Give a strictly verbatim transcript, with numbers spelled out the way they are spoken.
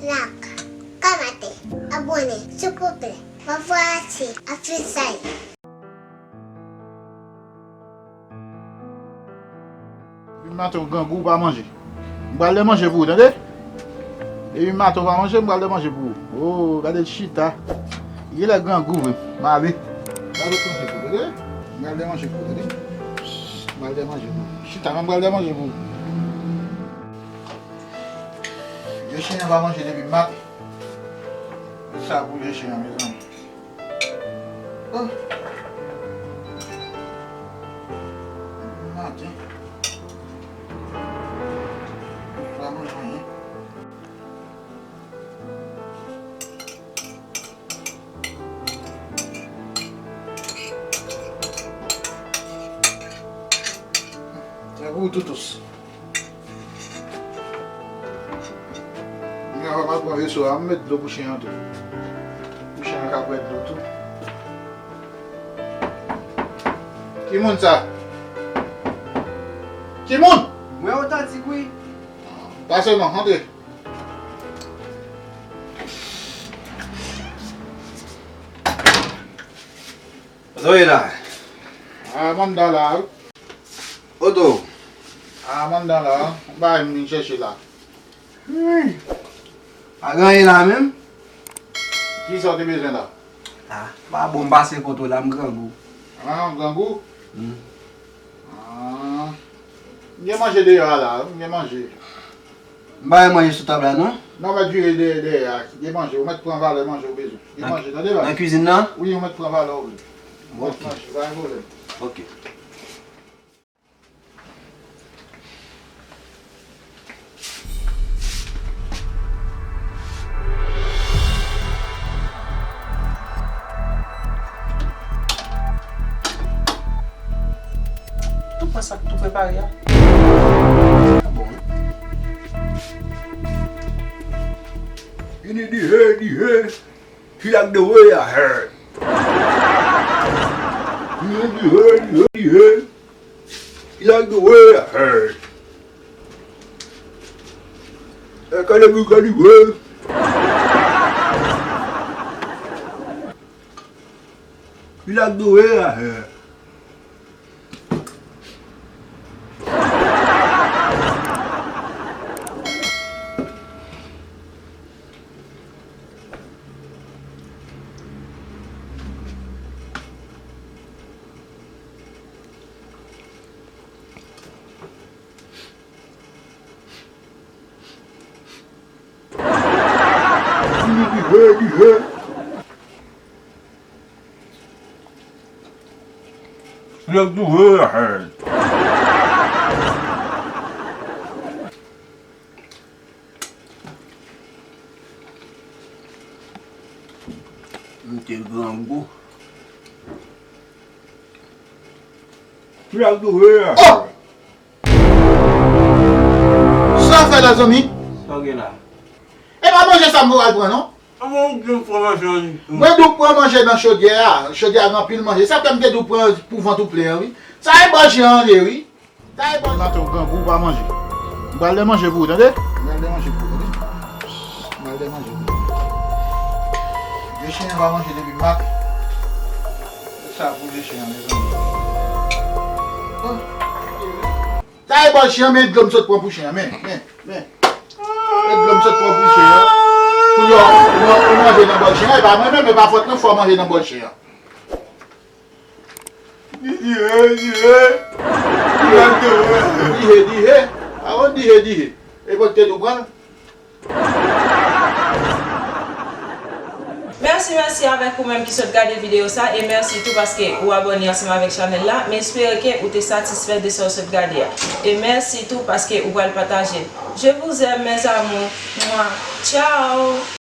Like, kòmante, abòne, silvouplè. Mwen vwayaje a fizay. Depi maten w grangou, w pa manje. M pral de manje pou ou, tande? Depi maten w pa manje, m pral de manje pou ou. Oh, gade l chita. Li genlè grangou vre. M ale. Gade l manje pou ou, tande? M pral de manje pou ou, tande? M pral de manje pou ou. Chita, men m pral de manje pou ou. Vye chen an pa manje depi maten. Sa pou vye chen an, mezanmi. Oh. Maten. Pa manje anyen. Se pou toutous. Mwen ap pran veso a, m met dlo pou chen an tou. Pou chen an ka bwè dlo tou. Ki moun sa? Ki moun? Mwen otantik, wi. Pase non, antre. Kote w ye la? A, m anndan la, wi. Kote w? A, m anndan la, wi. Yon bagay m vin chèche la. Hmm. Pa gen anyen la menm? Kisa w te bezwen la? A, pa bon, m pase kote w la, m grangou. A, w grangou? Hmm. A. M gen manje deyò a la, wi, m gen manje. M pa wè manje sou tab la, non. Non, mèt vire dèyè, dèyè a. Gen manje, ou mèt pran valè manje ou bezwen. Gen manje, tande, baz? Nan kwizin nan? Wi, ou mèt pran valè ou vle. Ou mèt manje, pa gen pwoblèm. Ok. Tou pran sa k tou prepare a. Sa bon, wi. Vini dihe, dihe. He like the way I heard. Vini dihe, dihe, dihe. He like the way I heard. E kale mi kale we. He like the way I heard. Vini dihe, dihe. Lèk di we ahead. M te grangou. Lèk di we ahead. Oh! Sa w fè la, zanmi? Sa w gen la? E pa manje sa m pral pran, non. Kòman ou gen pran manje an? Mwen di w pran manje nan chodyè a. Chodyè a gen anpil manje. Sa fè m te di w pran pou vant ou plen an, wi. Sa e bòl chen an ye, wi. Sa e bòl. Maten w grangou, w pa manje. M pral de manje pou ou, tande? M pral de manje pou ou, tande? M pral de manje pou ou. Vye chen an pa manje depi maten. Sa pou vye chen an, mezanmi. Oh. Sa e bòl chen an, men dlo m sot pran pou chen an. Men, men, men. Men dlo m sot pran pou chen an. Pou yo, yo, yo manje nan bòl chen an. E pa mwen menm, e pa fòt mwen, fò manje nan bòl chen an. Dihe, dihe. Dihe, dihe. A on dihe, dihe. E bòl te dou pran. Mèsi, mèsi avèk ou menm ki sot gade videyo sa, e mèsi tou paske ou abòne ansanm avèk chanèl la. M espere ke ou te satisfè de sa ou sot gade a. E mèsi tou paske ou pral pataje l. Je vous aime, mes amours. Mwa. Ciao!